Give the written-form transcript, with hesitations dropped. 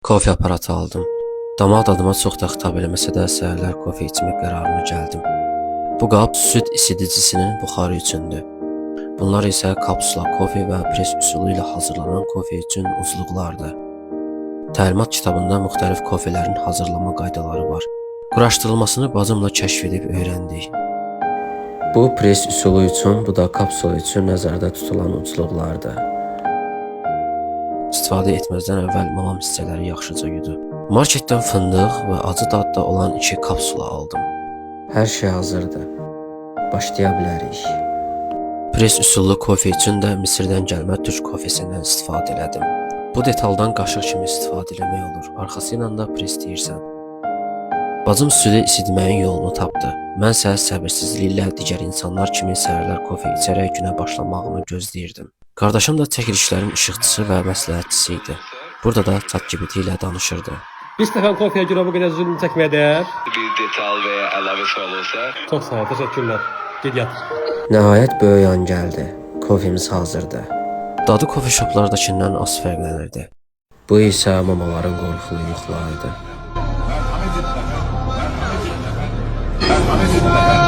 Kofe aparatı aldım. Damaq dadıma çox da xitab eləməsə də səhərlər kofe içmək qərarına gəldim. Bu qab süd isidicisinin buxarı üçündür. Bunlar isə kapsula kofe və pres üsulu ilə hazırlanan kofe üçün ucluqlardır. Təlimat kitabında müxtəlif kofelerin hazırlama qaydaları var. Quraşdırılmasını bacımla kəşf edib öyrəndik. Bu pres üsulu üçün, bu da kapsula üçün nəzərdə tutulan ucluqlardır. İstifadə etməzdən əvvəl mamam hissələri yaxşıca yudu. Marketdən fındıq və acı dadda olan 2 kapsula aldım. Hər şey hazırdır. Başlaya bilərik. Pres üsullu kofe üçün də Misirdən gəlmə türk kofesindən istifadə elədim. Bu detaldan qaşıq kimi istifadə eləmək olur. Arxası ilə də presləyirsən. Bacım südü isitməyin yolunu tapdı. Mənsə səbirsizliklə digər insanlar kimi səhərlər kofe içərək günə başlamağımı gözləyirdim. Qardaşım da çəkilişlərin işıqçısı və məsləhətçisi idi. Burada da ChatGPT ilə danışırdı. Bir stəkan kofeyə görə bu qədər zülm çəkməyə dəyər. Bir detal və ya əlavə sual olsa, Çox sağ ol, təşəkkürlər. Ged yat. Nəhayət böyük an gəldi. Kofemiz hazırdı. Dadı kofe shoplardakından az fərqlənirdi. Bu isə mamaların qorxulu yuxularıdır. Merhamet edin efendim. Merhamet edin efendim. Merhamet edin efendim.